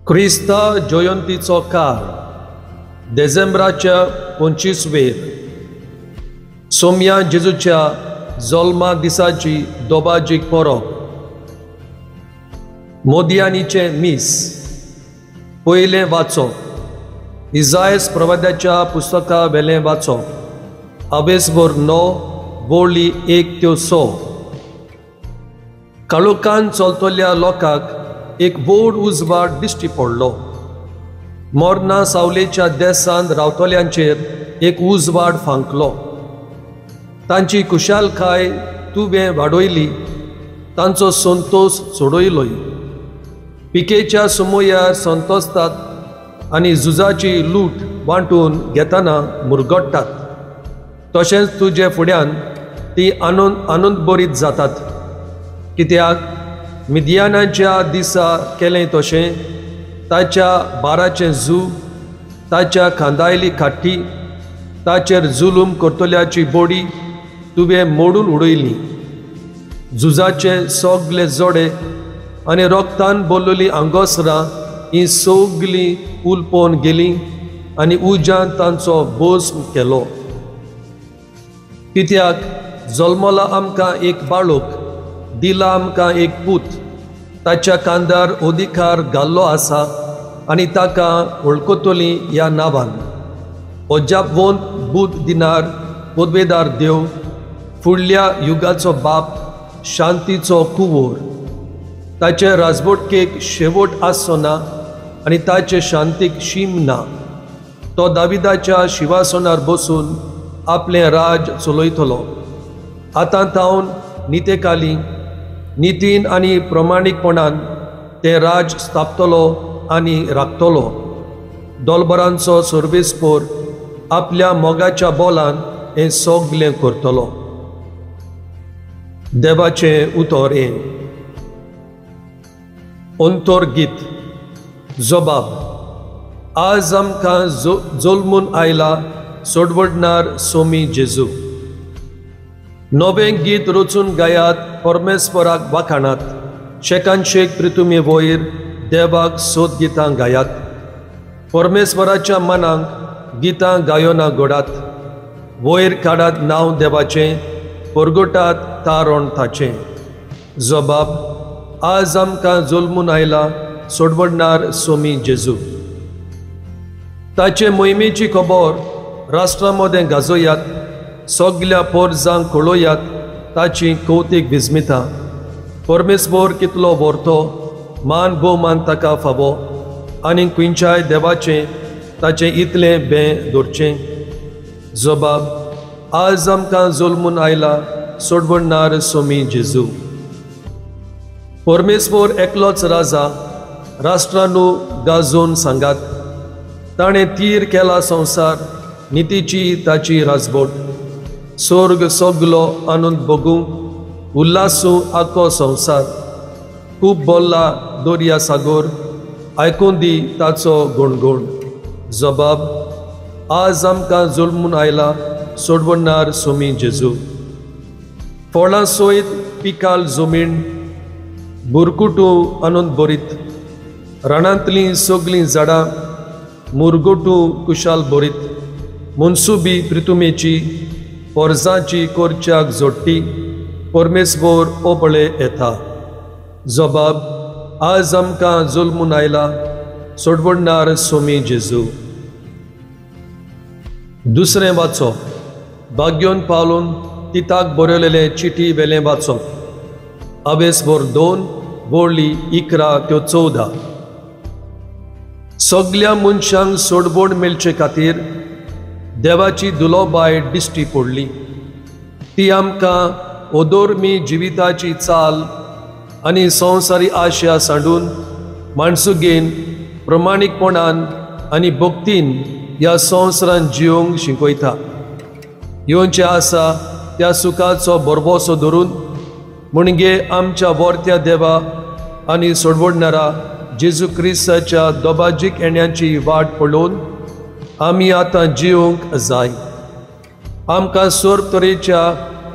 क्रिस्ता जयंतीचो काळ देसेंब्राच्या 25 वेर सोम्या जेजूच्या जल्मा दिसाची दोबाजीक परब। मोदयानीचें मीस पयलें वाचप इजायस प्रवाद्याच्या पुस्तका वेलें वाचप अवेसभर 9 वळी 1 ते 100। काळोखान चलतल्या लोकांक एक व्हड उजवाड दिश्टी पडलो। मोरना सावलेच्या देसांत रावतल्यांचेर एक उजवाड फांकलो। तांची खुशालकाय तुवें वाडयली, तांचो संतोष सोडयलोय। पिकेच्या सुमयार संतोसतात आनी झुजाची लूट वांटून घेतना मुरगट्टात, तशेंच तुजे फुड्यान ती आनंदभरीत जातात। कित्याक मिदियानाच्या दिसा केलें तशें ताच्या बाराचें जू, ताच्या खांदायली खाटी, ताचेर जुलूम करतल्याची बोडी तुवें मोडून उडयली। झुजाचे सगले जोडे आनी रोगतान बोल्लोली आंगोसरां ही सगलीं उलपोवन गेलीं आनी उज्यान तांचो बोस केलो। कित्याक जल्मला आमकां एक बाळक, दिला आमकां एक पूत, ताच्या कांदार अधिकार घाल्लो आसा आनी ताका वळखतली ह्या नांवान। अजापवंत बूद दिनार पदवेदार देव, फुडल्या युगाचो बाप, शांतीचो कुंवर। ताचे राजवटकेक शेवट आसचो ना आनी ताचे शांतीक शीम ना। तो दाविदाच्या शिवासनार बसून आपलें राज चलयतलो। आतां तावन नितेकाली नितीन आनी प्रमाणीकपणान तें राज स्थापतलो आनी राखतलो। दोलबरांचो सर्वेस्पोर आपल्या मोगाच्या बोलान हें सगलें करतलो। देवाचें उतर हें। अंतरगीत जबाब। आज आमकां जल्मून आयला सोडवडणार सोमी जेजू। नवें गीत रचून गायात, परमेश्वराक वाखाणात, शेकान शेक प्रितुमे वयर देवाक सोद गितां गायात। परमेश्वराच्या मनाक गितां गायोना घडात, वयर काडात नांव देवाचें, परगटात तारण ताचें। जबाब। आज आमकां जल्मून आयला सोडवडणार सोमी जेजू। ताचे मोहिमेची खबर राष्ट्रां मदें गाजोयात, सगल्या पोरजांक कळोयात ताची कौतीक विस्मिता। परमेश्वर कितलो व्हरतो, मान भोवमान ताका फावो, आनी खंयच्याय देवाचें ताचें इतलें बें दवरचें। जबाब। आज आमकां जल्मून आयला सोडवडणार सोमी जेजू। परमेश्वर एकलोच राजा, राष्ट्रानू गाजोवन सांगात, ताणें तीर केला संवसार, नितीची ताची राजवट। स्वर्ग सगलो आनंद भोगूं, उल्हासूं आखो संवसार। खूब बोल्ला दर्या सागोर, आयकून दी ताचो गुणगुण। जबाब। आज आमकां जल्मून आयला सोडवणार सोमी जेजू। फळां सयत पिकाल जमीन, बुरकुटू आनंद भरीत, रानांतलीं सगलीं झाडां मुरगुटू कुशाल भरीत। मनसुबी प्रितुमेची पोरजांची कोरच्याक जोडटी, परमेश्वर ओबळे येता। जबाब। आज आमकां जल्मून आयला सोडवडणार सोमी जेजू। दुसरें वाचप भाग्योन पावलून तिताक बरयलेले चिटी वेलें वाचप अवेसभर 2 वळी 11 ते 14। सगल्या मनशांक सोडवण मेळचे खातीर देवाची दुलोबाय दिश्टी पडली। ती आमकां अधर्मी जिविताची चाल आनी संवसारी आशा सांडून माणसुगेन प्रमाणीकपणान आनी भक्तीन ह्या संवसारान जिवंक शिकयता। येवचें आसा त्या सुखाचो भरवसो धरून म्हणजे आमच्या वर्त्या देवा आनी सोडवडणारा जेजू क्रिस्ताच्या दोबाजीक येण्याची वाट पळोवन आमी आतां जिवंक जाय। आमकां सर्व तरेच्या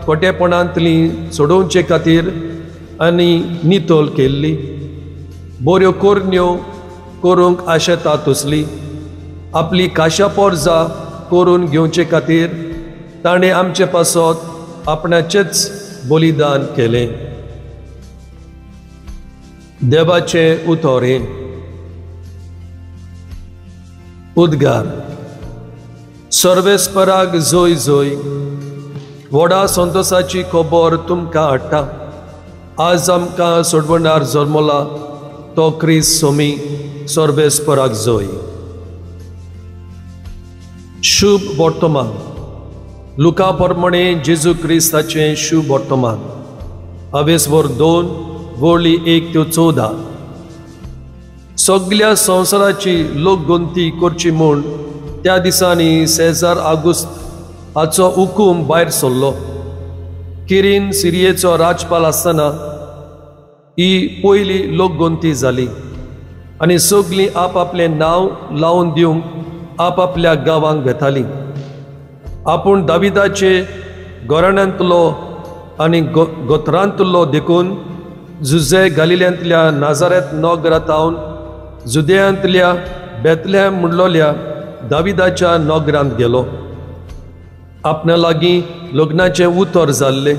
खोटेपणांतली सोडोवचे खातीर आनी नितळ केल्ली, बऱ्यो करण्यो करूंक आशेता तसली आपली काशा पोरजा करून घेवचे खातीर ताणें आमचे पासत आपणाचेच बलिदान केलें। देवाचें उतर हें। उद्गार। सर्वेस्पराक जोय जोय, व्हडा संतोसाची खबर तुमकां हाडटा। आज आमकां सोडवणार जल्मला तो क्रिस्त सोमी। सर्वेस्पराक जोय। शुभ वर्तमान। लुका प्रमाणे जेजू क्रिस्ताचें शुभ वर्तमान। अवेसवर 2 वळी 1 ते 14। सगल्या संवसाराची लोकगंती करची म्हूण त्या दिसांनी सेजार आगुस्त हाचो हुकूम भायर सरलो। किरीन सिरियेचो राजपाल आसतना ही पयली लोकगंती जाली आनी सगलीं आपआपलें नांव लावन दिवंक आपआपल्या गांवांक वेतालीं। आपूण दाविदाचे घराण्यांतलो आनी गोत्रांतलो देखून जुजे गालिल्यांतल्या नाजारेत नगरांत जुदेयांतल्या बेतलेहम म्हणलोल्या दाविदाच्या नगरांत गेलो। आपणा लागीं लग्नाचें उतर जाल्लें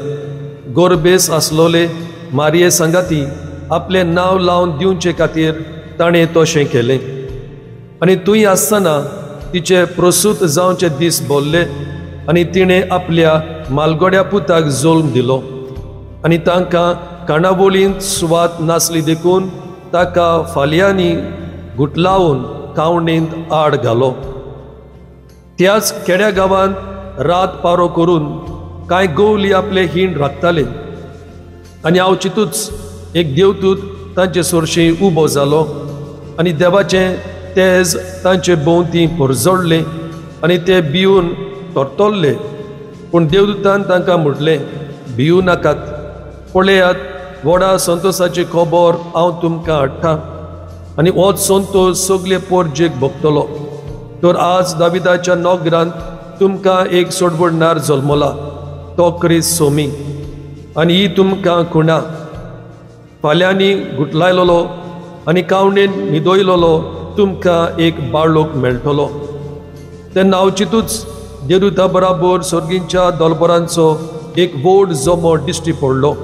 गोरबेस आसलोले मारये सांगाती आपलें नांव लावन दिवचे खातीर ताणें तशें केलें। आनी थंय आसतना तिचे प्रसूत जावचे दीस भरले आनी तिणें आपल्या मालगोड्या पुताक जल्म दिलो आनी तांकां काणावळींत सुवात नासली देखून ताका फाल्यांनी गुटलावन कावणींत आड घालो। त्याच खेड्या गांवांत रात पारो करून कांय गवली आपले हीण राखताले आनी अवचितूच एक देवदूत तांचे सरशी उबो जालो आनी देवाचें तेज तांचे भोंवती परजडलें आनी ते भिवन तरतरले। पूण देवदूतान तांकां म्हटलें, भिवू नाकात, पळयात व्हडा संतोसाची खबर हांव तुमकां हाडटा आनी होच संतोस सगले पोरजेक भोगतलो। तर आज दाविदाच्या नगरांत तुमकां एक सोडवणदार जल्मला, तो क्रिस्त सोमी। आनी ही तुमकां खुणा, फाल्यांनी गुटलायलोलो आनी कावणेन न्हिदयलोलो तुमकां एक बाळोक मेळटलो। तेन्ना अवचितूच देवदूता बराबर सर्गींच्या दोलबरांचो एक व्हड जमो दिश्टी पडलो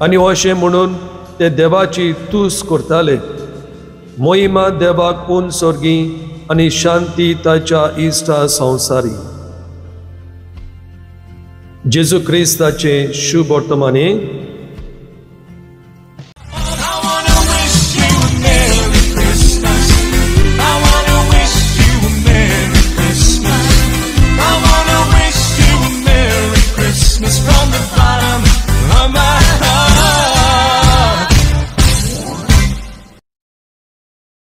आनी अशें म्हणून ते देवाची तूस करताले, मोहिमा देवाक उन सर्गी आनी शांती ताच्या इश्टा संवसारी। जेजू क्रिस्ताचें शुभ वर्तमाने। From the bottom of my